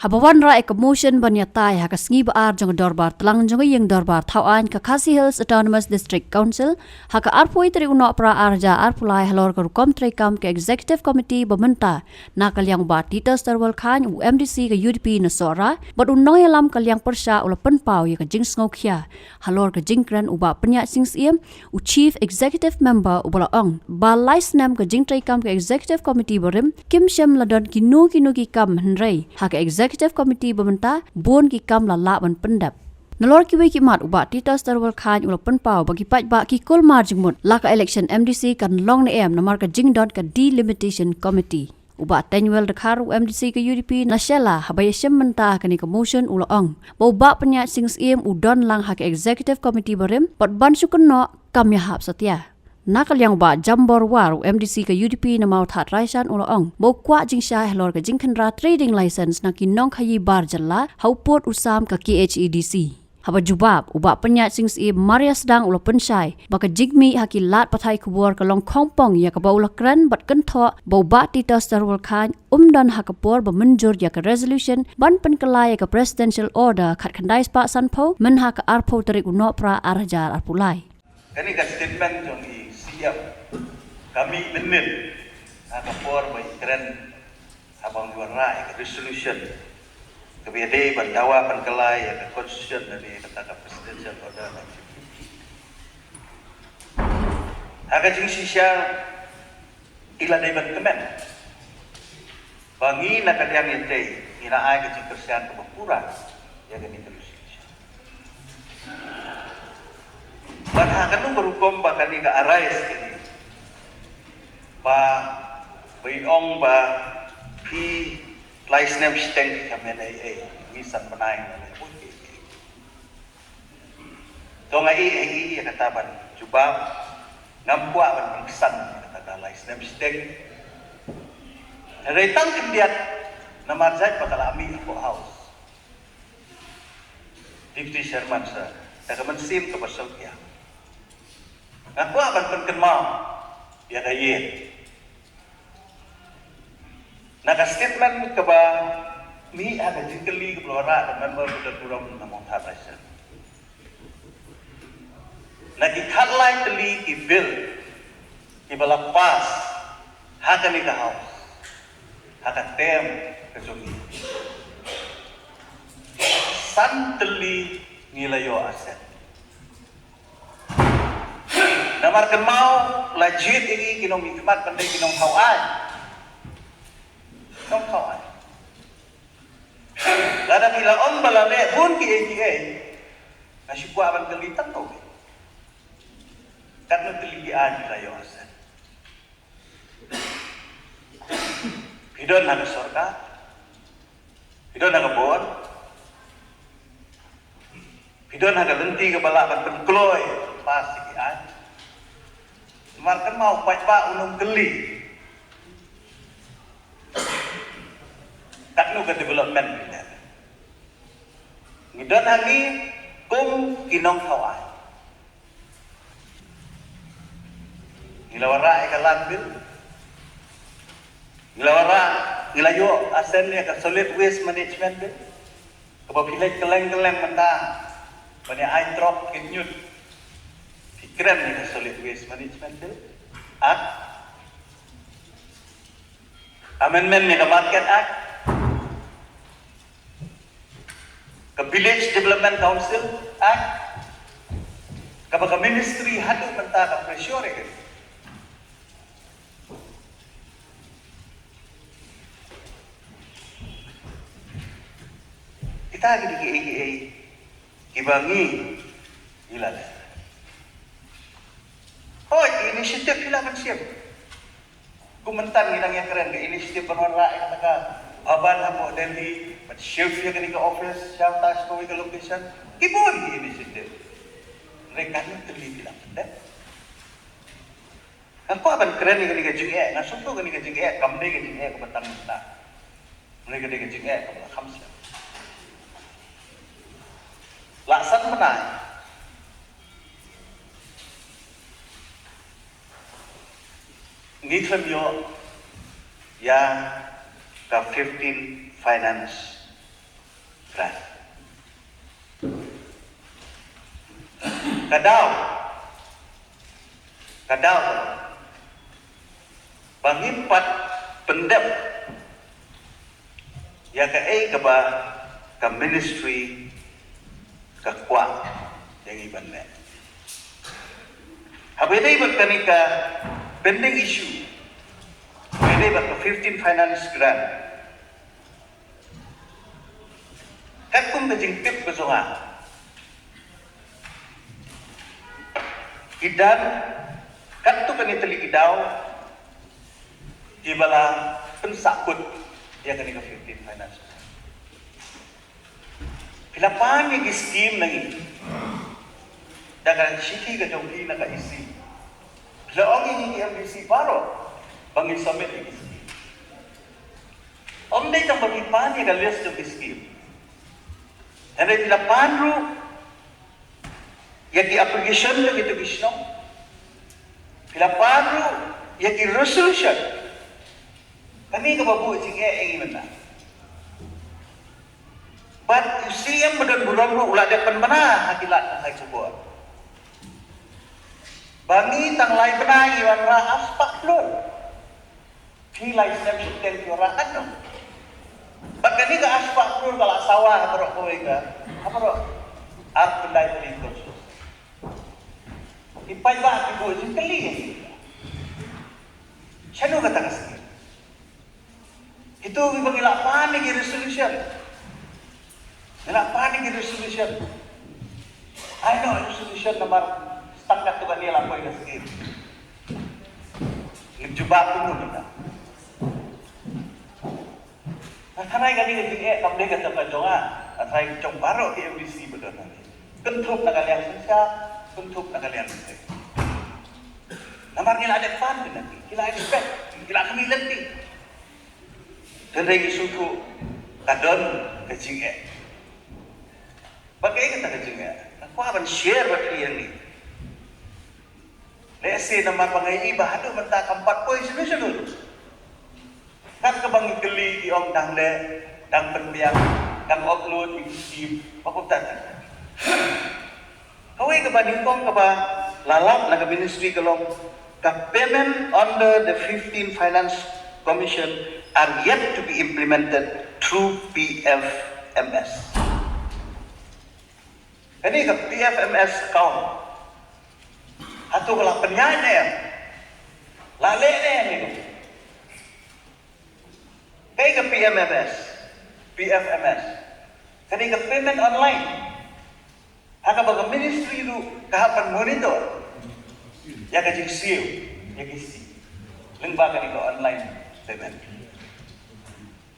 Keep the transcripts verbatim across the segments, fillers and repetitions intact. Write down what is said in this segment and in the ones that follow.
Haba wanrah ïa ka motion ban ïatai ha ka sngi ba ar jong ka dorbar tlang jong ka ïing dorbar thaw aiñ ka Khasi Hills Autonomous District Council ha ka arphew tarik u Nohprah ar hajar arphew lai halor ka rukom treikam ka Executive Committee ba mynta, na ka liang u Bah Titus Terwel Chyne, u M D C ka U D P na Sohra, bad u nongïalam ka liang pyrshah u la pynpaw ïa ka jingsngewkhia halor ka jingkren u Bah Pynïaid Sing Syiem, u Chief Executive Member, uba la ong ba lai snem ka jingtreikam ka Executive Committee barim kim shym la don kino kino ki kam, hynrei ha ka Executive Committee ba mynta bun ki kam la lah ban pyndep. Nalor kiwei ki mat u Bah Titus Terwel Chyne u la pynpaw ba ki paidbah ki kulmar jingmut la ka election M D C kan long ne em namar ka jingdon ka Delimitation Committee. U Bah Teiñwell Dkhar, u M D C ka U D P na Shella, haba ïashim bynta ha kane ka motion u la ong ba u Bah Pynïaid Sing Syiem u don lang ha ka Executive Committee barim bad ban shu kynnoh kam ïahap satia. Na ka liang u Bah Jambor War, u M D C ka U D P na Mawthadraishan, u la ong ba u kwah jingshai halor ka jingkhynra trading license na ki nongkhaïi bar jylla ha u pud u sam ka K H A D C. Haba jubab, u Bah Pynïaid Sing Syiem mar ïa sdang u la pynshai ba ka jingmih ha ki lad pathai khubor ka long khongpong ïa kaba u la kren bad kynthoh ba u Bah Titus Terwel Chyne um don ha ka por ba mynjur ïa ka resolution ban pynkylla ïa ka Presidential Order khatkhyndai spah sanphew myn ha ka arphew tarik u Nohprah ar hajar arphew lai. Kane ka statement jong i C M ka mih mynnin ha ka por ba i kren haba u wanrah ïa ka resolution kaba ïadei ban dawa pynkylla ïa ka constitution lane kata ka Presidential Order. Ha ka jingshisha i la dei ban kmen ba ngi na ka liang ïatei ngi la ai ka jingkyrshan kaba pura ïa kane ka resolution. Bad ha kano ka rukom ba kane ka arise kane ba, ba i ong ba i lai snem shiteng ki kmen ei ei, ngi san bnai ngi la bun ki. To nga i, i, i, ïa kata ban jubab, ngam kwah ban pynsan ïa kata ka lai snem shiteng. Hynrei tang khyndiat namar jait ba ka la mih hapoh House. Deputy Chairman sir, da ka mynsiem kaba sngewkhia. Nga kwah ban pynkynmaw ïa ka ïing. Na ka statement kaba mih ha ka jingkylli kaba la wanrah da member ka Burom na Mawthadraishan. Na ki khatlai tylli ki bill kiba la pass ha kane ka House ha ka term ka jong ngi, san tylli ngi la ïoh assent. Namar kynmaw la jied ïa ngi ki nongmihkhmat ban dei ki nongthaw aiñ. Nongthaw aiñ. Lada phi la ong ba la leh bun kiei kiei, nga shu kwah ban kylli tang kawei. Katno tylli ki aiñ phi la ïoh assent? Phi don ha ka sorkar, phi don ha ka bor, phi don ha ka lynti kaba lah ban pynkloi pass ïa ki aiñ. Namar kynmaw paidbah un ym kylli katno ka development phi leh. Ngi don hangne kum ki nongthaw aiñ. Ngi la wanrah ïa ka land bill. Ngi la wanrah, ngi la ïoh assent ïa ka solid waste management bill. Kaba phi leit kylleng kylleng mynta ban ïa ai trok kit ñiut. Phi kren ïa ka solid waste management bill. Act. Amendment ïa ka Market Act. Ka Village Development Council Act, kaba ka ministry haduh mynta ka pressure ïa ka. Kita ki dei kiei kiei kiba ngi ngi la leh. Hooid, initiative ki la ban shim. Kum mynta ngi dang ïa kren ka initiative ban wanrah ïa kata ka bhavan hapoh Delhi, ban shift ïa kane ka office sha uta sha kawei ka location. Ki bun ki initiative. Hynrei katno tylli ki la pyndep. Nga kwah ban kren ïa kane ka jingeh, nga sngewthuh kane ka jingeh kam dei ka jingeh kaba tang mynta. Hynrei ka dei ka jingeh kaba la kham slem. La san bnai ngi khlem ïoh ïa ka fifteen Finance Ka daw, ka daw ba ngim pat pyndep ïa kaei kaba ka ministry ka kwah ïa ngi ban leh. Haba ïadei bad kane ka pending issue, haba ïadei bad ka fifteen finance grant, katkum ka jingtip ka jong nga, ki don katto katne tylli ki daw kiba la pynsahkut ïa kane ka fifteen finance. Phi la pan ïa ki scheme na ngi da ka shithi ka jong phi na ka E C. Phi la ong ïa ngi ki M D C baroh ba ngin submit ïa ki scheme. Ym dei tang ba phi pan ïa ka list jong ki scheme, hynrei phi la pan ruh ïa ki application jong kito ki shnong. Phi la pan ruh ïa ki resolution. Kane kaba buh jingeh ïa ngi mynta. Bad u C M ba don burom ruh u la dep pynbna ha ki lad jong ka High Court. Ba ngi tang lai bnai ngi wanrah arspah klur. Phi lai snem shiteng phi wanrah katno? Bad kane ka arspah klur ka la sawa ha baroh kawei ka, ha baroh ar khyndai tylli ki constituency. Ki paidbah ki buh jingkylli ïa ngi, shano kata ka scheme? Kito kiba ngi la pan ïa ki resolution. Ngi la pan ïa ki resolution. Ai noh resolution namar sa tang katto katne la poi ka scheme. Ngin jubab kumno kita. Nga tharai kane ka jingeh kam dei kata ka jong nga. Nga tharai ka jong baroh ki M D C ba don hangne. Kynthup na ka liang synshar, kynthup na ka liang synshar. Namar ngi la dep pan kine ki, ki la expect, ki la khmih lynti. Hynrei ngi sngewthuh ka don ka jingeh. Bad kaei kata ka jingeh? Nga kwah ban share bad phi ïa ngi. Lehse namar ba nga ïohi ba haduh mynta kam pat poi shuh shuh. Kat kaba ngi kylli ki ong dang leh, dang pynbiang, dang upload ïa ki scheme, ba kumta. Kawei kaba nyngkong kaba la lap na ka ministry ka long ka payment under the fifteen Finance Commission are yet to be implemented through P F M S. Kane ka P F M S account, hato ka la pynïaid ne em? La leh ne em ïa ka? Kaei ka P M M S, P F M S? Kane ka payment online. Ha kaba ka ministry ruh ka hap ban monitor ïa ka jingsiew ïa ki scheme lyngba kane ka online payment.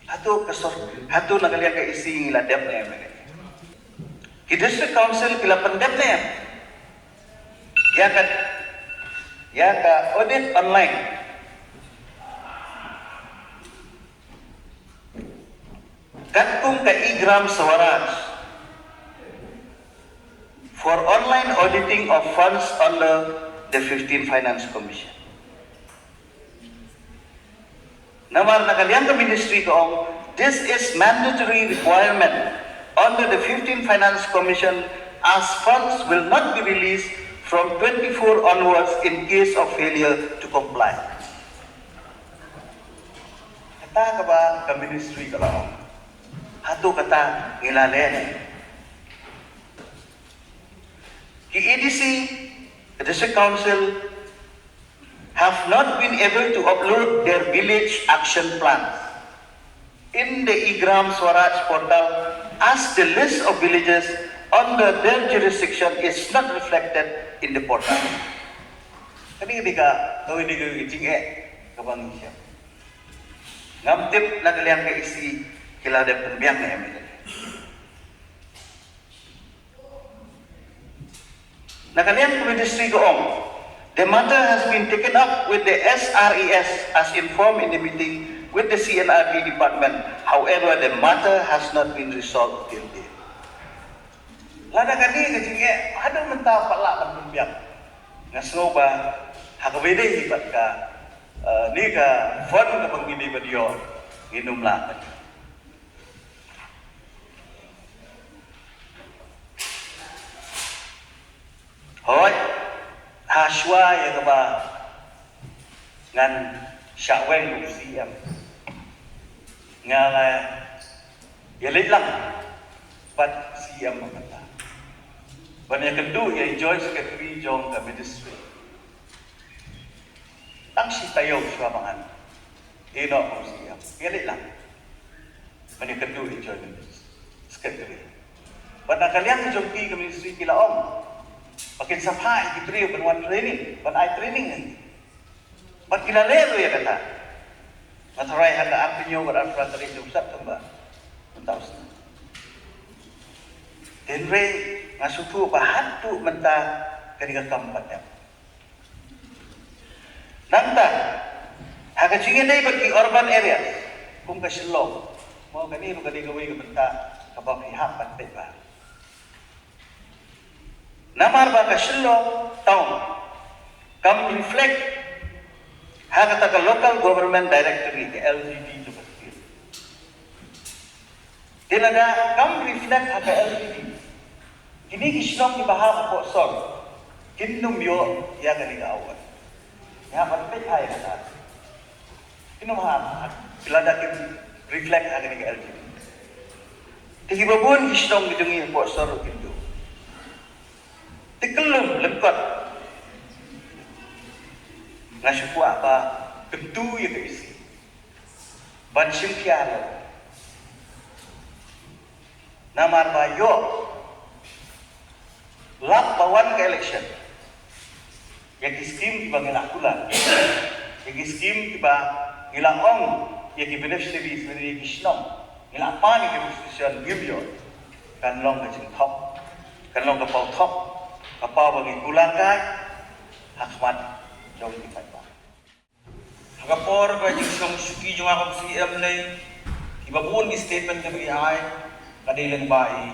Hato ka sor-, hato na ka liang ka E C ngi la dep ne em? Ki district council ki la pyndep ne em ïa ka, ïa ka audit online? Katkum ka e-Gram Swaraj for online auditing of funds under the fifteen Finance Commission. Namar na ka liang ka ministry ka ong, this is mandatory requirement under the fifteen Finance Commission, as funds will not be released from twenty-four onwards in case of failure to comply. Kata kaba ka ministry ka la ong. Hato kata ngi la leh ne? Ki A D C, District Council, have not been able to upload their village action plans in the e-Gram Swaraj portal, as the list of villages under their jurisdiction is not reflected in the portal. Kane ka dei ka, kawei na ki jingeh kaba ngi shem. Ngam tip na ka liang ka E C ki la dep pynbiang ne em. Na ka liang ka ministry ka ong, the matter has been taken up with the S R A S as informed in the meeting with the C and R D department. However, the matter has not been resolved till date. Lada kane ka jingeh haduh mynta pat lah ban pynbiang, nga sngew ba ha kaba ïadei bad ka, eh, ne ka fund kaba ngi dei ban ïoh, ngin ym lah ban. Shuwa ïa kaba ngan shah weng kum C M, nga la ïaleit lang bad C M mynta ban ïakynduh ïa i Joint Secretary jong ka Ministry. Tang shi taïew shuwa ba ngan ïeh noh kum C M, ïaleit lang ban ïakynduh ïa i Joint Secretary. Bad na ka liang jong ki ka Ministry ki la ong ba kin sa phah ïa ki briew ban wan training, ban ai training ïa ki. Bad ki la leh ruh ïa kata. Nga tharai ha ka arphew hynñiew bad arphew phra tarik jong September mynta u snem. Hynrei nga sngewthuh ba haduh mynta ka dei ka kam pat ïa. Nangta ha ka jingïadei bad ki urban areas kum ka Shillong, mo, kane ruh ka dei kawei ka bynta kaba phi hap ban peit bha. Namar ba ka Shillong town kam reflect ha kata ka Local Government Directory, ka L G D jong ka state. Te lada kam reflect ha ka L G D, kine ki shnong kiba hap hapoh sor kin ym ïoh ïa kane ka award. Ïa, ban peit ha ïa kata. Kin ym hap lada kim reflect ha kane ka L G D. Te kiba bun ki shnong ki jong ngi hapoh sor ruh kin duh. Te kyllum lyngkot nga shu kwah ba kyntu ïa ka E C ban shim khia ruh. Namar ba ïoh lap ba wan ka election, ïa ki skim kiba ngi la kular, ïa ki skim kiba ngi la ong ïa ki beneficiaries, lane ïa ki shnong, ngi la pan ïa ki registration, ngim ïoh. Kan long ka jingthok, kan long ka paw thok, ka paw ba ngi kular kai ha khmat jong ki paidbah. Ha ka por ba jingshong shuki jong nga kum C M lei, kiba bun ki statement kiba ngi ai, ka dei lyngba i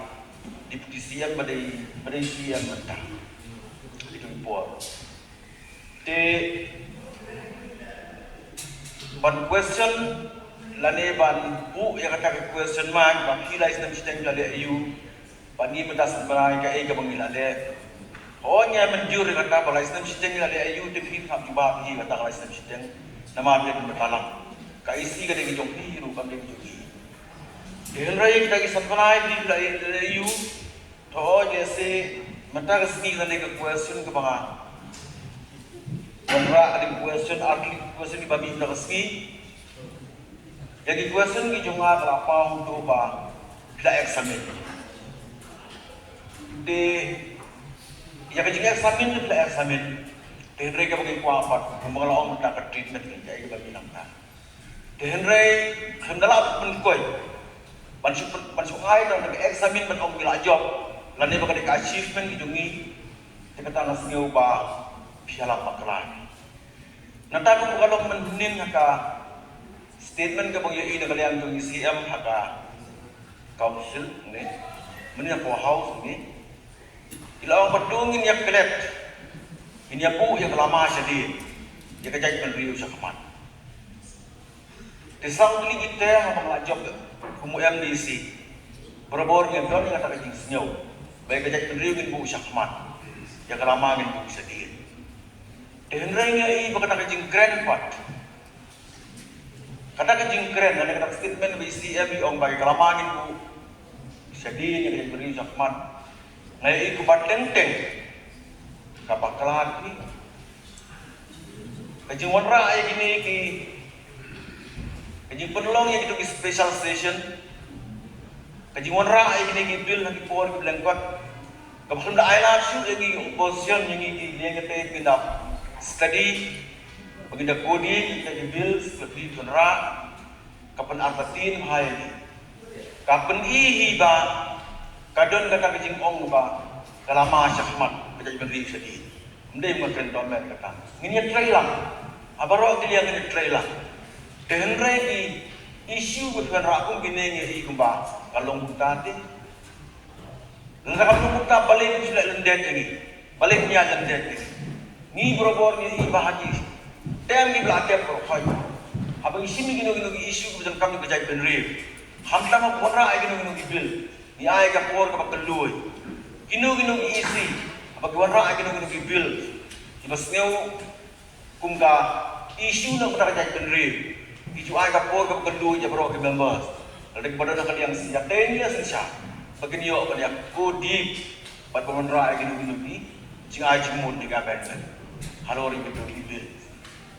Deputy C M ba dei, ba dei C M mynta. Ha kito ki por. Te ban question lane ban buh ïa kata ka question mark ba phi lai snem shiteng la leh aiu, ba ngi mynta sngewbha ïa kaei kaba ngi la leh. Hooid, ngi mynjur ïa kata ba lai snem shiteng ngi la leh aiu, te phi hap jubab hi kata ka lai snem shiteng. Namar phi mynta lang ka E C ka dei ka jong phi ruh, kam dei ka jong ngi. Te hynrei kita ki sngewbha phi la leh aiu. To, hooid, lehse mynta ka sngi ka dei ka question kaba nga wanrah, ka dei ka question, ar tylli ki question kiba mih mynta ka sngi. Ïa ki question ki jong nga ka la paw to ba phi la examine. Te ïa ka jingexamine phi la examine. Te hynrei kaba ngi kwah pat, kumba nga la ong mynta, ka treatment ka dei kaba ngi nang ta. Te hynrei khlem da lah ban pynkoit ban shu, ban shu ai tang da ka examine ban ong ngi la jop lane ba ka dei ka achievement ki jong ngi. Te kata nga sngew ba phi ïalam bakla. Nangta kumba ka long mynhynnin ha ka statement kaba ngi ïohi na ka liang jong i C M ha ka council ne, mynhynnin ha ka house ne, i la ong ba to ngin ïa klet, ngin ïa buh ïa ka lama shadien, ïa ka jaitbynriew shakhmat. Te sa u kli kita haba nga la jop kum u M D C, barabor ngin don ïa kata ka jingsngew ba ïa ka jaitbynriew ngin buh shakhmat, ïa ka lama ngin buh shadien. Te hynrei ngi ïohi ba kata ka jingkren pat, kata ka jingkren lane kata ka statement ba i C M i ong ba ïa ka lama ngin buh shadien, ïa ka jaitbynriew shakhmat, nga ïohi kumba teng teng ka bakla ki. Ka jingwanrah ïa kine ki, ka jingpynlong ïa kito ki special session, ka jingwanrah ïa kine ki bill ha ki por kiba lyngkot, kaba khlem da ai lad shuh ïa ngi ki opposition, ïa ngi ki liang katei ba ngin da study, ba ngin da coding ïa ki bills ba ki wanrah, ka pynartatien bha ïa ngi. Ka pyni hi ba ka don kata ka jingong ba ka lama shakhmat ka jaitbynriew shadien. Ym dei ba nga kren tang kata. Ngin ïa trei lang. Ha baroh ki liang ngin ïa trei lang. Te hynrei ki issue ba ki wanrah kum kine ngi ïohi kumba ka long kumta te. Lada kam long kumta, balei kin shu leh lyndet ïa ngi? Balei kin ïa lyndet ïa ngi? Ngi barabor ngi ïohi ba ha ki term kiba la dep baroh khoit, haba ngi shim ïa kino kino ki issue kiba donkam ïa ka jaitbynriew, khamtam haba wanrah ïa kino kino ki bill, ngi ai ka por kaba kylluid. Kino kino ki E C haba ki wanrah ïa kino kino ki bill, Kiba sngew kum ka issue na ka bynta ka jaitbynriew, ki ju ai ka por kaba kyrduh ïa baroh ki members. Lada kiba don ha ka liang shisha ten ïa shisha ba kin ïoh ban ïa ko dip bad ban wanrah ïa kino kino ki jingai jingmut ne ka amendment halor ïa kito ki bill.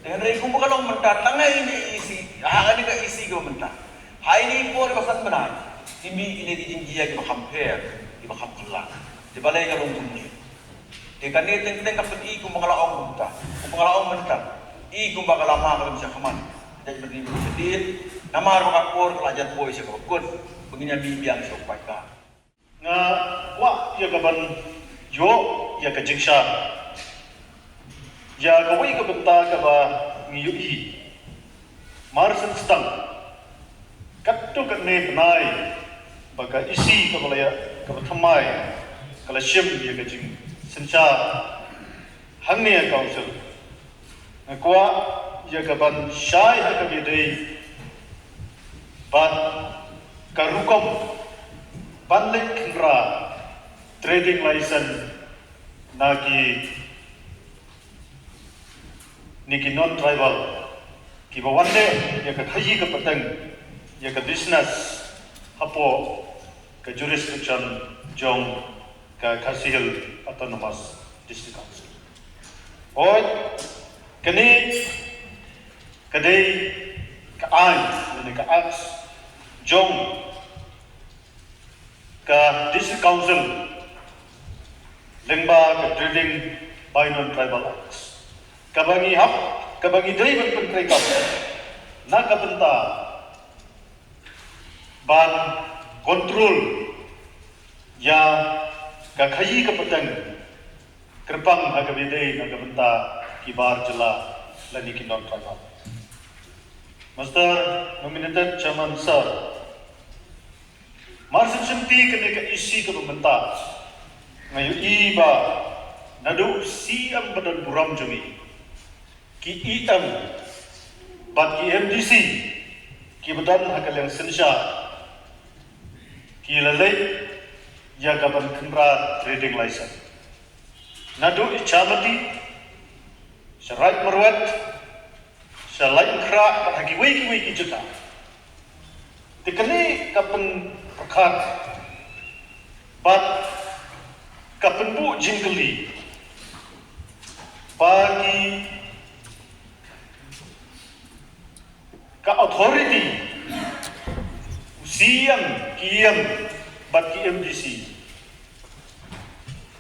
Te hynrei kumba ka long mynta tang ha ine i EC, ha kane ka EC kaba mynta, ha ine i por ba san bnai, i mih ine ki jingjia kiba kham pher, kiba kham kylla. Te balei ka long kumne? Te kane teng teng ka pyni kumba nga la ong mynta, kumba nga la ong mynta, i kumba ka la mah ka lum sha khmat. Dei ba dei ba dei. Namar ba ka por ka la jan poi sha kaba kut, ba ngin ïa mih biang sha u paidbah. Nga kwah ïa ka ban ïoh ïa ka jingshai ïa kawei ka bynta kaba ngi ïohi. Mar shen stang katto katne bnai ba ka EC kaba la ïa, kaba thymmai ka la shim ïa ka jingsynshar hangne ha council. Nga kwah ïa ka ban shai ha kaba ïadei bad ka rukom ban leit khynra trading license na ki, na ki non-tribal kiba wan leh ïa ka khaïi ka pateng, ïa ka business hapoh ka jurisdiction jong ka Khasi Hills Autonomous District Council. Hooid, kane ka dei ka aiñ lane ka act jong ka District Council lyngba ka Trading by Non-Tribal Acts, kaba ngi hap, kaba ngi dei ban pyntreikam na ka bynta ban control ïa ka khaïi ka pateng kyrpang ha kaba ïadei na ka bynta ki bar jylla lane ki non-tribal. Mister Nominated Chairman Sir, mar shen shimti kane ka EC kaba mynta, nga ïohi ba naduh u CEM ba don burom jong ngi, ki EM bad ki MDC kiba don ha ka liang synshar ki la leit ïa ka ban khynra trading license. Naduh i Chamati, sha Raid Marwet, sha Laitumkhrah bad ha kiwei kiwei ki jaka. Te kane ka pynpyrkhat bad ka pynbuh jingkylli ba ki, ka authority, u CEM, ki EM bad ki MDC,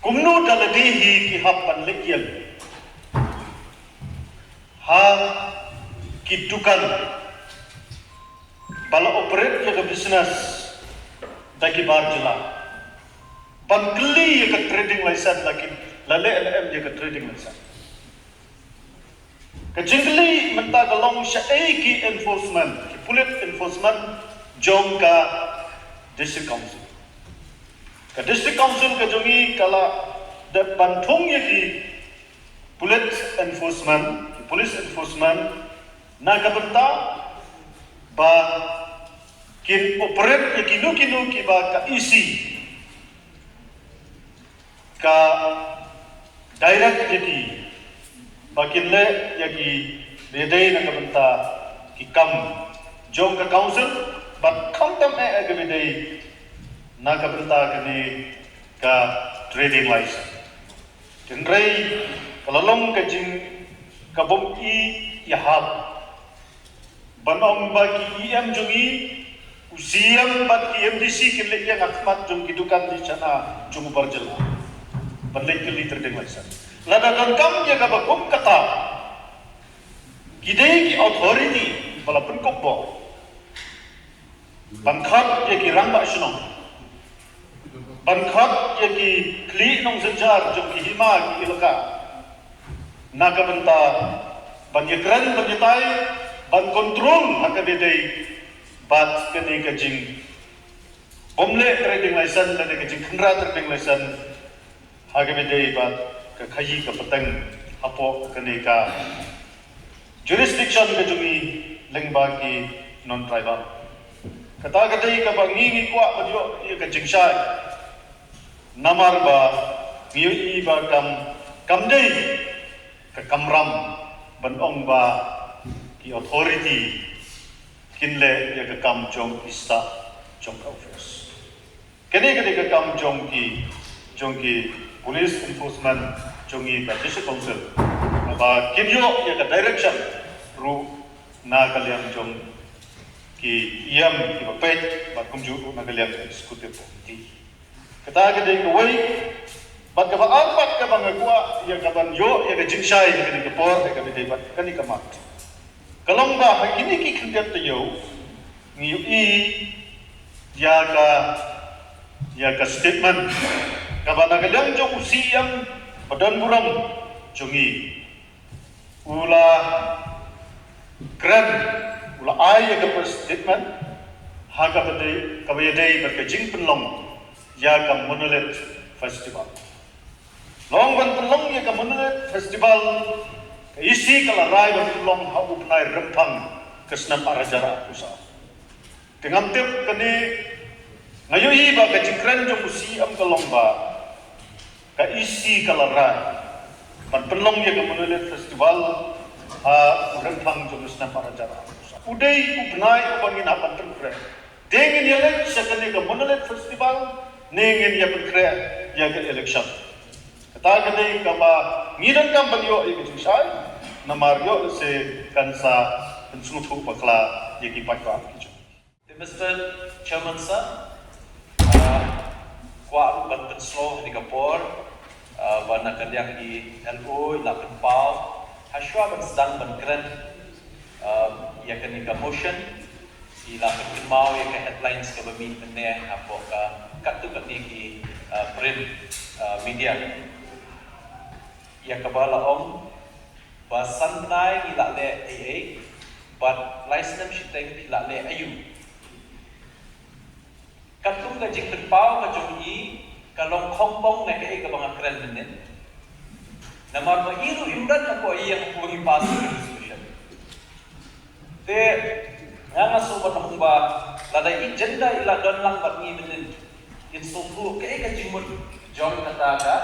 kumno da lade hi ki hap ban leit ïeng ha ki dukan ba la operate ïa ka business da ki bar jylla, ban kylli ïa ka trading license, la ki, la leh la em ïa ka trading license. Ka jingkylli mynta ka long shaei ki enforcement, ki pulit enforcement jong ka District Council. Ka District Council ka jong ngi ka la dep ban thung ïa ki pulit enforcement, ki police enforcement, na ka bynta ba kin operate ïa kino kino kiba ka EC ka direct ïa ki ba kin leh ïa ki ba ïadei na ka bynta ki kam jong ka council, bad khamtam eh ïa ka ba ïadei na ka bynta kane ka trading license. Hynrei ka la long ka jing, ka bym i ïahap ban ong ba ki EM jong ngi, u CEM bad ki MDC kin leit ïeng ha khmat jong ki dukan, ki shana jong u bar jylla ban leit kylli trading license. Lada donkam ïa kaba kum kata, ki dei ki authority ba la pynkup bor ban khot ïa ki rangbah shnong, ban khot ïa ki khlieh nongsynshar jong ki hima, ki elaka, na ka bynta ban ïakren, ban ïatai, ban control ha kaba ïadei bad kane ka jing bym leh trading license lane ka jingkhynra trading license ha kaba ïadei bad ka khaïi ka pateng hapoh kane ka jurisdiction ka jong ngi lyngba ki non-tribal. Kata ka dei kaba ngi, ngi kwah ban ïoh ïa ka jingshai. Namar ba ngi ïohi ba kam, kam dei Ka kamram ban ong ba ki authority kin leh ïa ka kam jong ki staff jong ka office. Kane ka dei ka kam jong ki, jong ki police enforcement jong ngi ka District Council. Ba kin ïoh ïa ka direction ruh na ka liang jong ki E M kiba peit bad kumjuh ruh na ka liang executive committee. Kata ka dei kawei, bad kaba ar pat kaba nga kwah ïa ka ban ïoh ïa ka jingshai ïa kane ka por, ïa kaba dei bad kane ka mat. Ka long ba ha kine ki khyndiat taïew ngi ïohi ïa ka, ïa ka statement kaba na ka liang jong u C M ba don burom jong ngi u la kren, u la ai ïa ka press statement ha kaba dei, kaba ïadei bad ka jingpynlong ïa ka Monolith Festival. Long ban pynlong ïa ka Monolith Festival, ka E C ka la rai ban pynlong ha u bnai Rymphang ka snem ar hajar arphew saw. Te ngam tip kane, nga ïohi ba ka jingkren jong u C M ka long ba ka E C ka la rai ban pynlong ïa ka Monolith Festival ha u Rymphang jong u snem ar hajar arphew saw. U dei u bnai uba ngin hap ban pynkhreh. Te ngin ïaleit sha kane ka Monolith Festival ne ngin ïa pynkhreh ïa ka election. Kata ka dei kaba ngi donkam ban ïoh ïa ka jingshai, namar ïoh lehse kan sa pynsngewthuh bakla ïa ki paidbah ki jong. Te Mister Chairman Sir, ah, kwah ruh ban pynsngew ha kane ka por, ah, ba na ka liang i L O i la pynpaw ha shuwa ban sdang ban kren, ah, ïa kane ka motion, i la pynkynmaw ïa ka headlines kaba mih mynne hapoh ka katto katne ki, ah, print, ah, media. Ïa kaba la ong ba san bnai ngi la leh ei ei, bad lai snem shiteng phi la leh aïu. Katkum ka jingpynpaw ka jong i ka long khongpong na kaei kaba nga kren mynnin. Namar ba i ruh im don hapoh i ïa ka pung i pass ka resolution. Te nga nga sngewbha ban ong ba lada i agenda i la don lang bad ngi mynnin, in sngewthuh kaei ka jingmut jong kata ka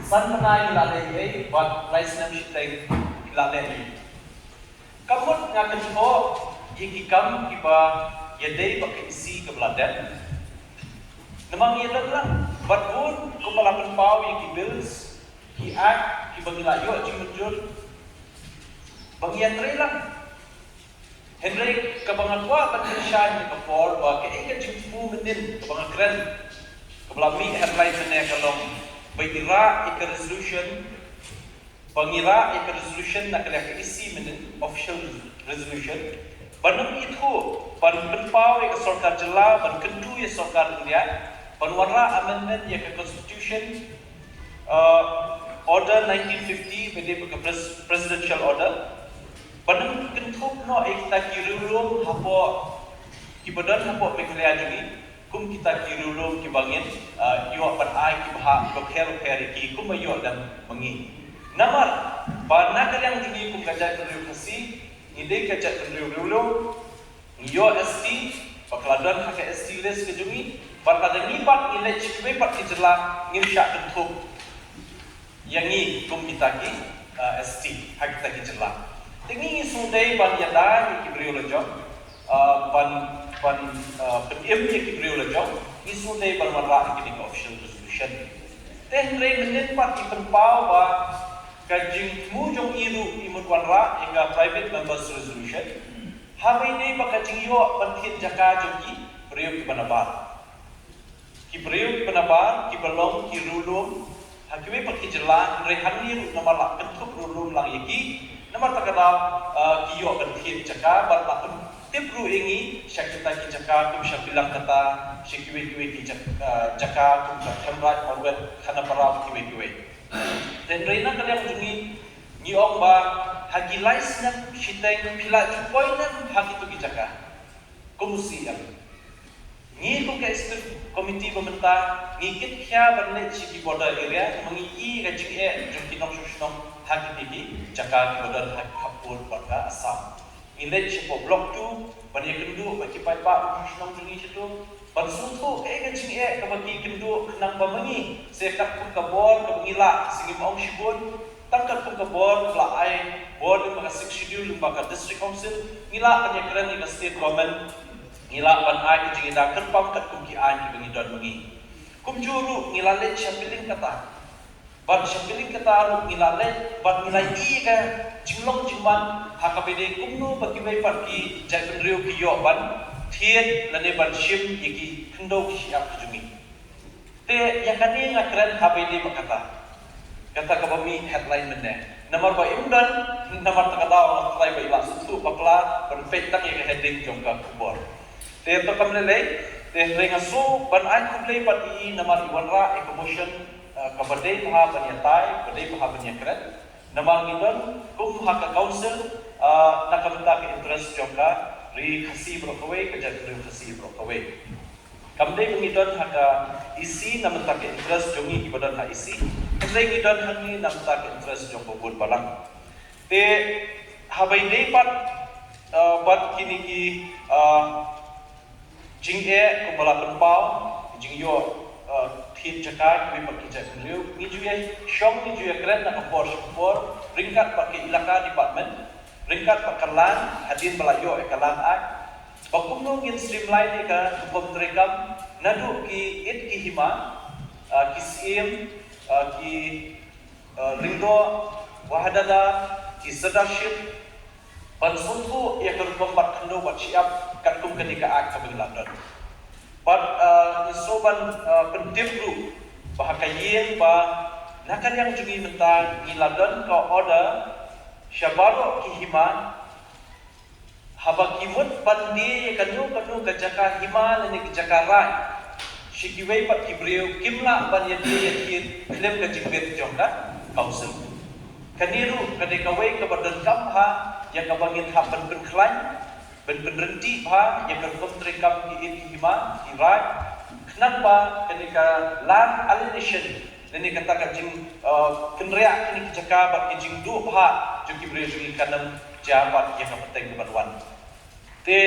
san bnai ngi la leh ei ei bad lai snem shiteng ngi la leh ei ei. Ka mut nga kynthoh ïa ki kam kiba ïadei bad ka E C kaba la dep. Namar ngi ïa don lang bad bun kumba la pynpaw ïa ki bills, ki act kiba ngi la ïoh jingmynjur ba ngi ïatrei lang. Hynrei kaba nga kwah ban pynshai ha kane ka por ba kaei ka jingthmu mynnin kaba nga kren, kaba la mih headline mynne ka long ba i rah ïa ka resolution, ba ngi rah ïa ka resolution na ka liang ka E C mynnin, official resolution, ban ym ithuh ban pynpaw ïa ka sorkar jylla ban kyntu ïa sorkar India ban wanrah amendment ïa ka constitution, uh, order nineteen fifty, ba dei ka pres-, presidential order, ban ym kynthup noh ïa kita ki riewlum hapoh, kiba don hapoh Meghalaya jong ngi, kum kita ki riewlum kiba ngin, ah, ïoh ban ai ki bhah kiba pher pher ïa ki kumba ïoh lem ma ngi. Namar ba na ka liang jong ngi kum ka jaitbynriew Khasi, ngi dei ka jaitbynriew riewlum, ngi ïoh S T, ba ka la don ha ka S T list ka jong ngi, bad lada ngi pat ngi leit sha kiwei pat ki jylla, ngim shah kynthup ïa ngi kum kita ki, ah, S T ha kita ki jylla. Te ngi ngi sngewdei ban ïada ïa ki briew la jong, ah, ban, ban, ah, pynim ïa ki briew la jong, ngi sngewdei ban wanrah ïa kine ki official resolution. Te hynrei mynnin pat i pynpaw ba ka jingthmu jong i ruh i mut wanrah ïa ka private members resolution. Haba ïadei bad ka jingïoh ban thied jaka jong ki briew kiba nabar. Ki briew kiba nabar, kiba long ki riewlum ha kiwei pat ki jylla, hynrei hangne ruh namar la kynthup riewlum lang ïa ki, namar kata ka daw, ah, ki ïoh ban thied jaka, bad la pyntip ruh ïa ngi sha kita ki jaka kum sha Bilang Kata, sha kiwei kiwei ki jak-, ah, jaka kum sha Themraij, Marwet, Khanapara, kiwei kiwei. Te hynrei na ka liang jong ngi, ngi ong ba ha ki lai snem shiteng phi la ju poi ne em ha kito ki jaka kum u C M. Ngi kum ka executive committee ba mynta ngi kit khia ban leit sha ki border area, ma ngi i ka jingeh jong ki nongshong shnong ha kine ki jaka kiba don ha ka Khapur bad ka Assam. Ngi leit shapoh Block two ban ïakynduh bad ki paidbah nongshong shnong jong ngi shato, ban sngewthuh kaei ka jingeh kaba ki kynduh, khnang ba ma ngi, se katkum ka bor kaba ngi lah, se ngim ong shibun, Tang katkum ka bor ba la ai bor lyngba ka Sixth Schedule, lyngba ka District Council, ngi lah ban ïakren ïa ka State Government, ngi lah ban ai ka jingïada kyrpang katkum ki aiñ kiba ngi don ma ngi. Kumjuh ruh ngi la leit sha Pilling Kata. Bad sha Pilling Kata ruh ngi la leit, bad ngi la ïohi ka jinglong jingman, ha kaba ïadei kumno ba kiwei pat ki jaitbynriew ki ïoh ban thied lane ban shim ïa ki khyndew ki shyiap ki jong ngi. Te ïa kane nga kren haba ïadei bad kata. Kata kaba mih headline mynne. Namar ba im don, namar kata ka daw nga try ba ïa la sngewthuh bakla, ban peit tang ïa ka heading jong ka khubor. Te to kam lei lei, te hynrei nga sngew ban ai khublei bad ïa i namar i wanrah ïa ka motion, eh, kaba dei bha ban ïatai, ba dei bha ban ïakren. Namar ngi don kum ha ka council, eh, na ka bynta ka interest jong ka ri Khasi baroh kawei, ka jaitbynriew Khasi baroh kawei. Kam dei ba ngi don ha ka E C na bynta ka interest jong ngi kiba don ha E C, hynrei ngi don hangne na bynta ka interest jong ka bun balang. Te haba ïadei pat, eh, bad kine ki, eh, jingeh kumba la pynpaw, jingïoh, eh, thied jaka kiwei pat ki jaitbynriew, ngi ju ïa shong, ngi ju ïakren na ka por sha ka por, ryngkat bad ka elaka department, ryngkat bad ka land, hadien ba la ïoh ïa ka Land Act, ba kumno ngin streamline ïa ka rukom treikam, naduh ki it ki hima, ah, ki syiem, ah, ki, ah, lyngdoh, wahadadar, ki sirdarship, ban sngewthuh ïa ka rukom bat khyndew bat shyiap katkum kane ka Act kaba ngi la don. Bad, ah, ngi sngew ban, ah, pyntip ruh ba ha ka ïing ba na ka liang jong ngi mynta ngi la don ka order sha baroh ki hima, haba ki mut ban die ïa kano kano ka jaka hima lane ka jaka raid sha kiwei pat ki briew, kim lah ban ïadie ïathied khlem ka jingbit jong ka council. Kane ruh ka dei kawei kaba donkam bha ïa kaba ngin hap ban pynkhlaiñ, ban pynryntih bha ïa ka rukom treikam ki it ki hima, ki raid, khnang ba kane ka land alienation, lane kata ka jing, eh, kynriah kine ki jaka bad ki jingduh bha jong ki briew jong ngi kan ym jia bad ïa ka pateng kaban wan. Te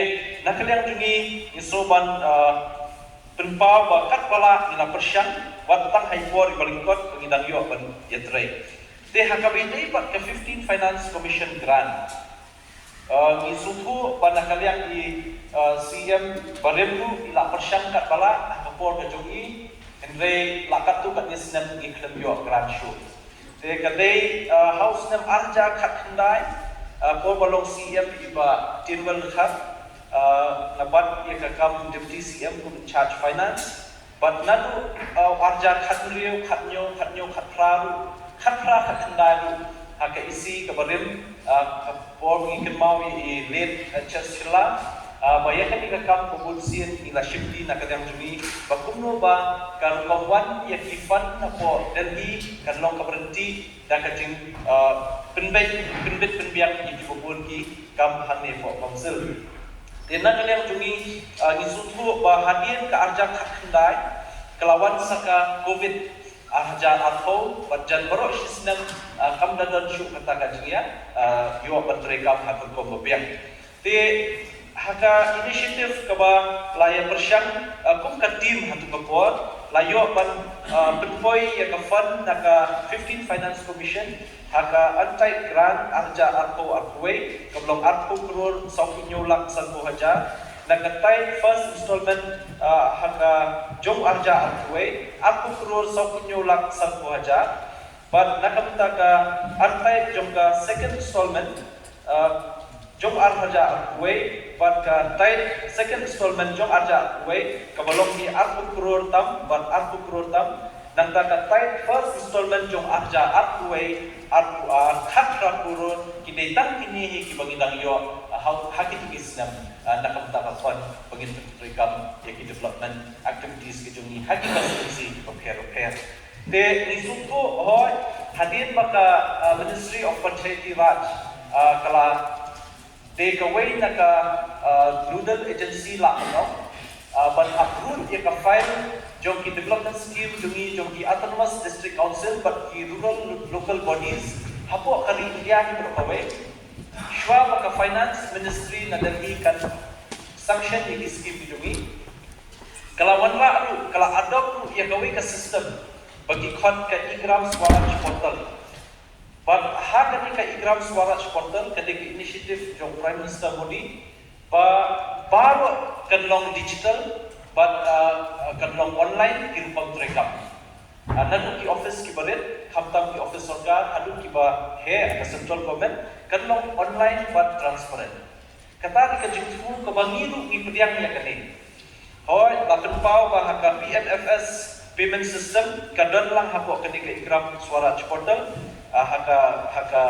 na ka liang jong ngi ngi sngew ban, eh, pynpaw ba katba lah ngi la pyrshang, wat tang ha i por iba lyngkot ba ngi dang ïoh ban ïatrei. Te ha kaba ïadei bad ka fifteen Finance Commission grant, eh, ngi sngewthuh ba na ka liang i, eh, C M barim ruh i la pyrshang katba lah ha ka por ka jong i, hynrei la katto katne snem ngi khlem ïoh grant shuh. Te ka dei, eh, ha u snem ar hajar khatkhyndai, eh, por ba long C M i Bah Tinwell Dkhar, eh, nga bat ïa ka kam Deputy C M kum in charge finance. Bad naduh, eh, ar hajar khathynriew, khathynñiew, khathynñiew, khatphra ruh, khatphra, khatkhyndai ruh, ha ka E C kaba rim, eh, ka por ba ngi kynmaw ïa i late, eh, Churchill, eh, ba ïa kane ka kam ba bun sien ngi la shim kti na ka liang jong ngi, ba kumno ba ka rukom wan ïa ki fund napoh Delhi kan long kaba ryntih da ka jing, eh, pynbeit, pynbeit pynbiang ïa kiba bun ki kam hangne hapoh council. Te na ka liang jong ngi, ah, ngi sngewthuh ba hadien ka ar hajar khatkhyndai ka la wan sa ka Covid ar hajar arphew, bad jan baroh shi snem, ah, kam da don shuh kata ka jingïa, ah, ïoh ban treikam ha ka rukom ba biang. Te ha ka initiative kaba la ïa pyrshang, ah, kum ka team ha tu ka por, la ïoh ban, ah, pynpoi ïa ka fund na ka fifteen Finance Commission, ha ka untied grant ar hajar arphew arphew wei, kaba long arphew klur sawphew hynñiew lak sanphew hajar. Na ka tied first installment, ah, ha ka jong ar hajar arphew wei, arphew klur sawphew hynñiew lak sanphew hajar. Bad na ka bynta ka untied jong ka second installment, ah, jong ar hajar arphew wei, bad ka tied second installment jong ar hajar arphew wei, kaba long ki arphew klur tam, bad arphew klur tam, nangta ka tied first installment jong ar hajar arphew wei, arphew ar, khatphra klur, ki dei tang kine hi kiba ngi dang ïoh, ah, ha, ha kitu ki snem, ah, na ka bynta ka fund, ba ngin treikam ïa ki development activities ki jong ngi, ha ki constituency kiba pher pher. Te ngi sngewthuh hooid, hadien ba ka, ah, Ministry of Panchayati Raj, ah, ka la dei kawei na ka, ah, nodal agency la mynno, ah, ban approve ïa ka file jong ki development scheme jong ngi jong ki autonomous district council bad ki rural local bodies hapoh ka ri India hi baroh kawei. Shuwa ba ka finance ministry na Delhi kan sanction ïa ki scheme ki jong ngi, ka la wanrah ruh, ka la adopt ruh ïa kawei ka system ba ki khot ka e-Gram Swaraj portal. Bad ha kane ka e-Gram Swaraj Portal, kane ka initiative jong Prime Minister Modi, ba baroh kan long digital, bad, ah, kan long online ki rukom treikam. Ah, naduh ki office kiba rit, khamtam ki office sorkar, haduh kiba heh ha ka central government, kan long online bad transparent. Kata dei ka jingthmu kaba ngi ruh ngi pdiang ïa kane. Hooid, la pynpaw ba ha ka P M F S payment system ka don lang hapoh kane ka e-Gram Swaraj Portal, ah, ha ka, ha ka,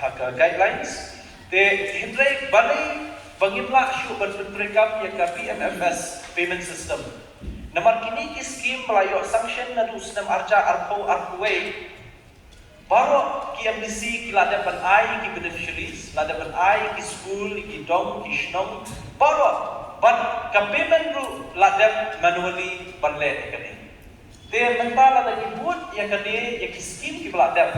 ha ka guidelines. Te hynrei balei ba ngim lah shuh ban pyntreikam ïa ka P M F S payment system? Namar kine ki scheme ba la ïoh sanction naduh u snem arhajar arphew arphew wei, baroh ki M D C ki la dep ban ai ki beneficiaries, la dep ban ai ki skul, ki dong, ki shnong, baroh, bad ka payment ruh la dep manually ban leh ïa kane. Te mynta lada ngi bud ïa kane, ïa ki scheme kiba la dep,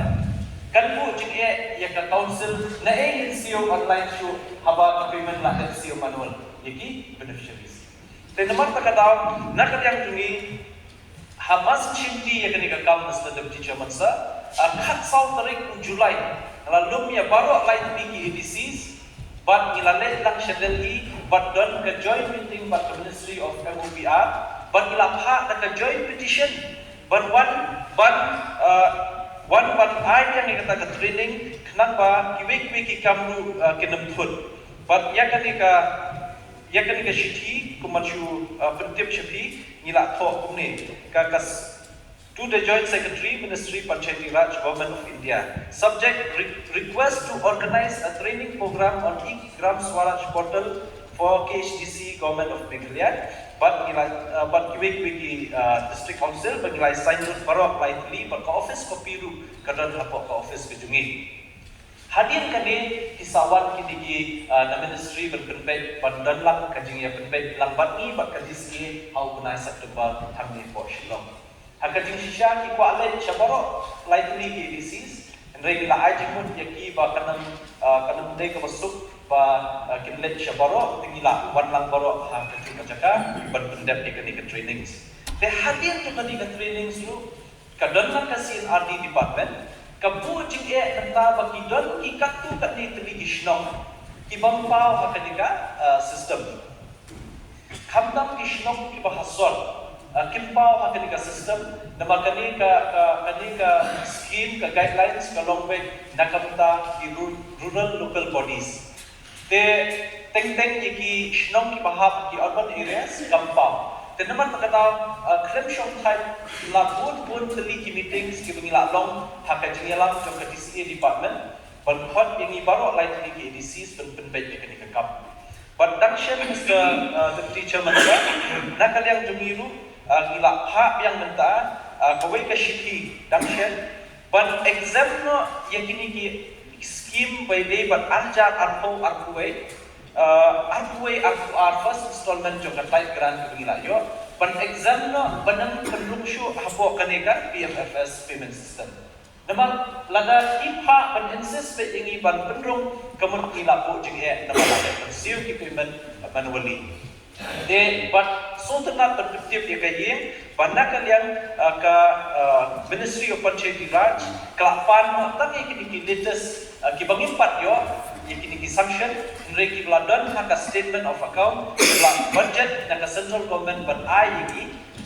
kan buh jingeh ïa ka council, naei ngin siew online shuh haba ka payment la dep siew manual ïa ki beneficiaries. Te namar kata ka daw, na ka liang jong ngi, ha Mas Shinty ïa kane ka kam, Mister Deputy Chairman Sir, ha ka khatsaw tarik u July, la lum ïa baroh lai tylli ki A D Cs, bad ngi la leit lang sha Delhi, bad don ka joint meeting bad ka Ministry of M O P R, bad ngi la phah da ka joint petition, ban wan, ban, ah, wan ban ai ïa kata ka training, khnang ba kiwei kiwei ki kam ruh, ah, kin ym thut. Bad ïa kane ka Ïa kane ka shithi, kumba shu, uh, pyntip sha phi, ngi la thoh kumne. Ka, ka s-, to the Joint Secretary, Ministry Panchayati Raj, Government of India. Subject, re-, request to organize a training program on e-Gram Swaraj portal for K H D C, Government of Meghalaya. Bad ngi la, uh, bad kiwei kiwei ki, uh, District Council, bad ngi la sign ruh baroh lai tylli, bad ka office copy ruh ka don hapoh ka office ka jong ngi. Hadien kane ki sa wan kine ki, ah, na ministry ban pynbeit, ban don lang ka jingïapynbeit lang bad ngi bad ka D C A ha u bnai September hangne hapoh Shillong. Ha ka jingshisha ki kwah leit sha baroh lai tylli ki A D Cs, hynrei ngi la ai jingmut ïa ki ba kan ym, ah, kan ym dei kaba suk ba, ah, kin leit sha baroh, te ngi la wan lang baroh ha katu ka jaka ban pyndep ïa kane ka trainings. Te hadien jong kane ka trainings ruh, ka don lang ka C and R D department, ka buh jingeh mynta ba ki don ki katto katne tylli ki shnong ki bym paw ha kane ka, ah, system. Khamtam ki shnong kiba ha sor, ah, kim paw ha kane ka system, namar kane ka, ka, kane ka scheme, ka guidelines ka long beit na ka bynta ki ru-, rural local bodies. Te teng teng ïa ki shnong kiba hap ki urban areas kam paw. Te namar kata, ah, khlem shong thait la bun bun tylli ki meetings kiba ngi la long ha ka jingïalam jong ka D C A department ban khot ïa ngi baroh lai tylli ki A D Cs ban pynbeit ïa kane ka kam. Bad dang shen Mister, ah, Deputy Chairman Sir, na ka liang jong ngi ruh, ah, ngi la phah biang mynta, ah, kawei ka shithi dang shen, ban exempt noh ïa kine ki scheme ba ïadei bad arhajar arphew arphew wei, ah, arphew wei arphew ar first installment jong ka tithe grant kaba ngi la ïoh, ban exempt noh, ban ym pynrung shuh hapoh kane ka P M F S payment system. Namar lada ki phah ban insist beit ïa ngi ban pynrung, ka mut ngi la buh jingeh namar la dep ban siew ki payment manually. Te bad sngewtynnat ban pyntip ïa ka ïing ba na ka liang, ah, ka, ah, Ministry of Panchayati Raj ka la pan noh tang ïa kine ki latest, ah, kiba ngim pat ïoh ïa kine ki sanction, hynrei kiba la don ha ka statement of account, kiba la budget na ka central government ban ai ïa ngi.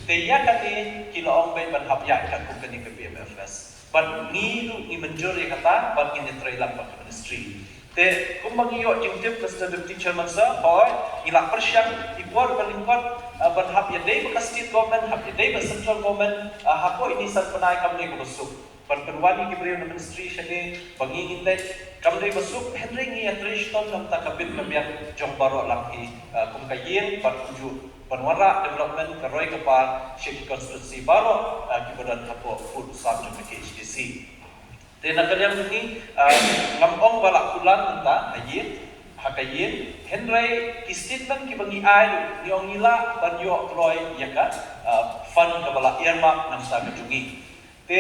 Te ïa kane ki la ong beit ban hap ïaid katkum kane ka P M F S. Bad ngi ruh ngi mynjur ïa kata, bad ngin ïatreilang bad ka ministry. Te kumba ngi ïoh jingtip, Mister Deputy Chairman Sir, hooid, ngi la pyrshang, i por ba lyngkot, eh, ban hap ïadei bad ka state government, hap ïadei bad central government, eh, hapoh ine i san bnai kam dei kaba suk. Ban pynwan ïa ki briew na ministry shane ba ngi ngin leit kam dei ba suk, hynrei ngi ïatrei shitom na ka bynta ka bit ka biang jong baroh lang hi, eh, kum ka ïing, bad kumjuh ban wanrah development ka roi ka par sha ki constituency baroh, ah, kiba don hapoh pud sam jong ka K H D C. Te na ka liang jong ngi, ah, ngam ong ba la kular mynta ha ïing, ha ka ïing, hynrei ki statement kiba ngi ai ruh, ngi ong ngi lah ban ïoh kloi ïa ka, ah, fund kaba la earmark na ka bynta ka jong ngi. Te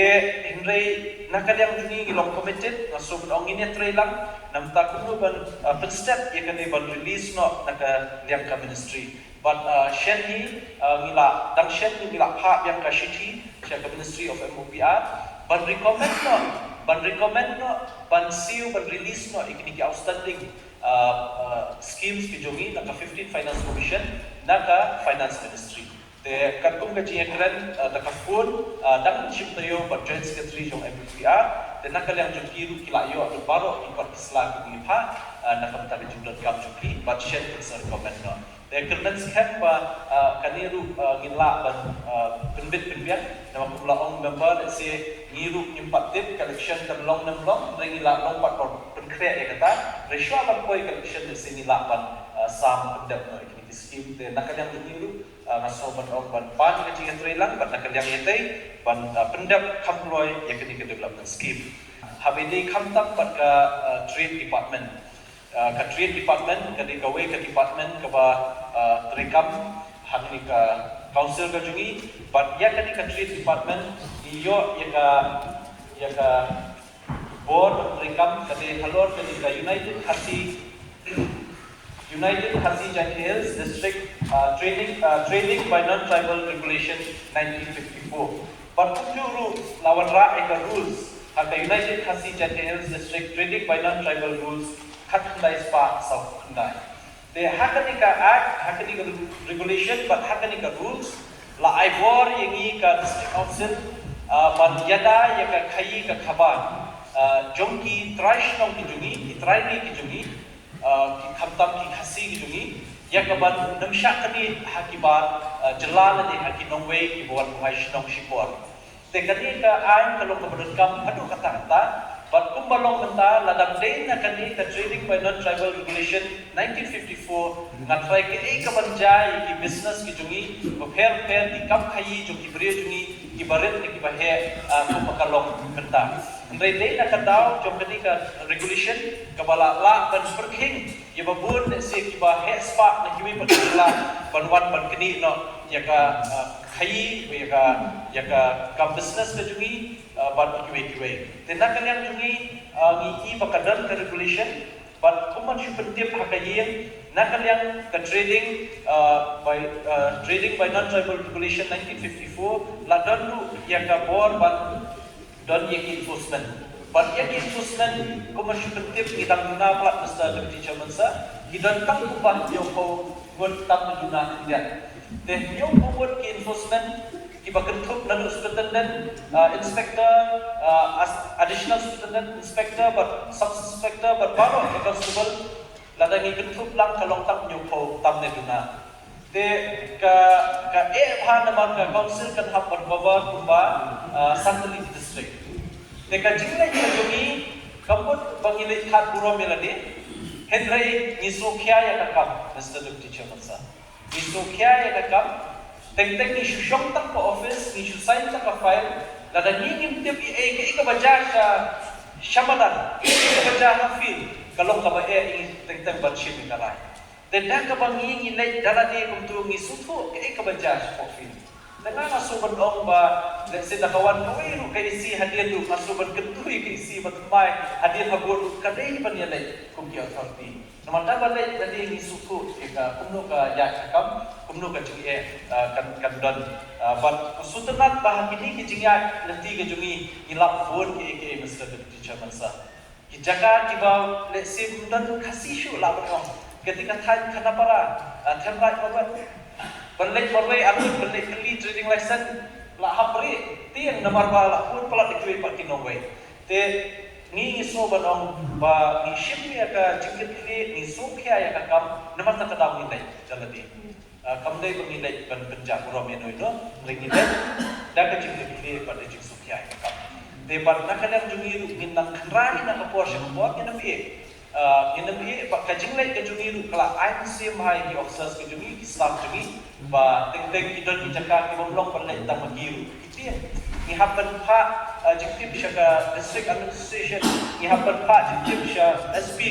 hynrei na ka liang jong ngi ngi long committed, nga sngewbha ban ong ngin ïatrei lang, na ka bynta kumno ban, uh, pynstep ïa kane ban release noh na ka liang ka ministry. Bad, uh, shen hi, uh, ngi la, dang shen hi ngi la phah biang ka shithi sha ka Ministry of M O P R ban recommend noh ban recommend noh, ban siew, ban release noh ïa kine ki outstanding, uh, uh, schemes ki jong ngi na ka fifteenth Finance Commission, na ka Finance Ministry. Te katkum ka jingïakren, uh, da ka phone, uh, dang shim taïew bad Joint Secretary jong M P P R, te na ka liang jong ki ruh ki la ïoh da baroh ki kot ki sla ki bun ki pha, uh, na ka bynta ka jingdonkam jong ki, bad shen kin sa recommend noh. Te kyrmen skhem ba, uh, kane ruh, uh, ngin lah ban, uh, pynbit pynbiang, namar kum la ong member, lehse ngi ruh ngim pat tip ka election kan long ne ym long, hynrei ngi lah long pat ban pynkhreh ïa kata, hynrei shuwa ban poi ka election lehse ngi lah ban, uh, sam pyndep noh ïa kine ki scheme, te na ka liang jong ngi ruh, uh, nga sngew ban ong ban pan ka jingïatreilang bad na ka liang ïatei ban, uh, pyndep kham kloi ïa kine ki development scheme. Haba ïadei khamtam bad ka, uh, Trade Department. Uh, ka Trade Department ka dei kawei ka department kaba, uh, treikam ha kane ka council ka jong ngi, bad ïa kane ka Trade Department ngi ïoh ïa ka, ïa ka bor treikam ka dei halor kane ka United Khasi, United Khasi Jaintia Hills District, uh, Trading, uh, Trading by Non-Tribal Regulation nineteen fifty-four. Bad kumjuh ruh la wanrah ïa ka rules ha ka United Khasi Jaintia Hills District Trading by Non-Tribal Rules khatkhyndai spah sawphew khyndai. Te ha kane ka act, ha kane ka regulation bad ha kane ka rules la ai bor ïa ngi ka District Council, uh, ban ïada ïa ka khaïi ka khabar, uh, jong ki trai shnong ki jong ngi, ki trai ri ki jong ngi, uh, ki khamtam ki Khasi ki jong ngi, ïa kaban nym shah knieh ha ki bar, uh, jylla lane ha ki nongwei kiba wan buhai shnong shipor. Te kane ka aiñ ka long kaba donkam haduh katta katta, bad kumba long mynta, lada ym dei na kane ka Trading by Non-Tribal Regulation nineteen fifty-four, nga trai kaei kaban jia ïa ki business ki jong ngi bapher bapher, ki kam khaïi jong ki briew jong ngi, kiba rit ne kiba heh, ah, kumba ka long mynta. Hynrei dei na ka daw jong kane ka regulation kaba la lah ban pyrkhing ïa ba bun lehse kiba heh spah na kiwei pat ki jylla ban wan ban knieh noh ïa ka, ah, khaïi, ïa ka, ïa ka kam business ka jong ngi, ah, bad kiwei kiwei. Te na ka liang jong ngi, ah, ngi i ba ka don ka regulation, bad kum ban shu pyntip ha ka ïing, na ka liang ka trading, ah, by, ah, Trading by Non-Tribal Regulation nineteen fifty-four, la don ruh ïa ka bor ban don ïa ki enforcement. Bad ïa ki enforcement, kum ba shu pyntip ngi dang duna palat, Mister Deputy Chairman Sir, ki don tang kumba hynñiewphew ngut tam ne duna khyndiat. Te hynñiewphew ngut ki enforcement kiba kynthup naduh superintendent, uh, inspector, uh, as-, additional superintendent, inspector, bad sub-inspector, bad baroh ki constable, lada ngi kynthup lang ka long tang hynñiewphew tam ne duna. Te ka, ka eh bha namar ka council kan hap ban cover kumba, ah, san tylli ki district. Te ka jingleit ka jong ngi kam mut ba ngi leit khadburom ïa lade. Hynrei ngi sngewkhia ïa ka kam, Mister Deputy Chairman Sir. Ngi sngewkhia ïa ka kam. Teng teng ngi shu shong tang ka office, ngi shu sign tang ka file. Lada ngi ngim tip ïa kaei kaei kaba jia sha, sha madan, kaei kaba jia ha field, ka long kaba eh ïa ngi teng teng ban shim ïa ka rai. Te da kaba ngi, ngi leit da lade kumto ngi sngewthuh kaei kaba jia shapoh field. Te nga nga shu ban ong ba, lehse da ka wan kawei ruh ka E C hadien ruh, nga shu ban kyntu ïa ka E C ba thymmai hadien ha bor ruh ka dei ban ïaleit kum ki authority. Namar da ba leit lade ngi sngewthuh ïa ka kumno ka ïaid ka kam, kumno ka jingeh, ah, kan, kan don. Ah, bad sngewtynnat ba ha kine ki jingïaid lynti ka jong ngi, ngi lap bun kiei kiei, Mister Deputy Chairman Sir. Ki jaka kiba lehse ym don Khasi shuh lah ban ong. Kata ka thaiñ Khanapara, ah, Themraij Marwet. Ban leit marwei arngut, ban leit kylli trading license, la hap rieh tieng namar ba la bud palat da kiwei pat ki nongwei. Te ngi, ngi sngew ban ong ba ngi shim ïa ka jingkitkhlieh, ngi sngewkhia ïa ka kam, namar kata ka daw ngi leit da lade. Ah, kam dei ba ngi leit ban pynjah burom ïa no ïa no, hynrei ngi leit da ka jingkitkhlieh bad da jingsngewkhia ïa ka kam. Te bad na ka liang jong ngi ruh ngin nang kynrad na ka por sha ka por, ngin ym ïeh. Ah, ngin ym ïeh bad ka jingleit ka jong ngi ruh ka la ai mynsiem ha ki officers ka jong ngi, ki staff jong ngi, ba teng teng ki don ki jaka ki bym long ban leit tang ma ki ruh. Ki tieng. Ngi hap ban phah, ah, jingtip sha ka district administration, ngi hap ban phah jingtip sha S P,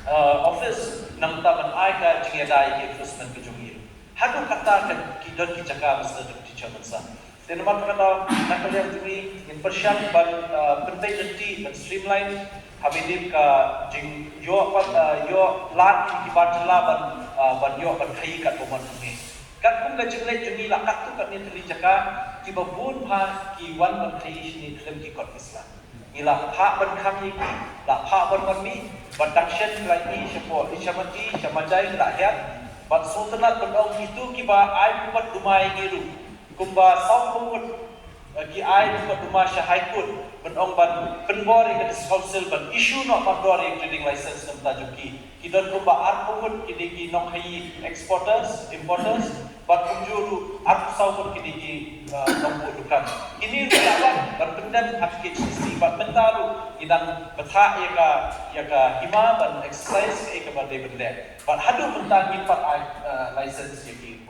ah, office, namar ban ai ka jingïada ïa ki enforcement ka jong ngi. Haduh katta ka ki don ki jaka, Mister Deputy Chairman Sir. Te namar kata, na ka liang jong ngi ngin pyrshang ban, ah, pynbeit lynti, ban streamline, haba ïadei ka jingïoh pat, ah, ïoh lad ki bar jylla ban, ah, ban ïoh ban khaïi katba mon hangne. Katkum ka jingleit jong ngi la katto katne tylli jaka, kiba bun bha ki wan ban khaïi shane khlem ki kot ki sla. Ngi la phah ban khang ïa ki, la phah ban wan mih, bad dang shen ki la ïohi shapoh, i sha Mandi, sha Majai ki la hiar, bad sngewtynnat ban ong kito kiba ai pumet duma ïa ngi ruh, kumba sawphew ngut, eh, ki ai pumet duma sha High Court, ban ong ban pynbor ïa ka District Council ban issue noh ban dor ïa ka trading license na bynta jong ki. Ki don kumba arphew ngut kine ki nongkhaïi exporters, importers, bad kumjuh ruh arphew saw ngut kine ki, uh, nongbuh dukan. Kine ruh la wan ban pyndem ha K H A D C, bad mynta ruh ngi dang bthah ïa ka, ïa ka hima ban exercise ïa kaba dei ban leh. Bad haduh mynta ngim pat ai, uh, license ïa ki.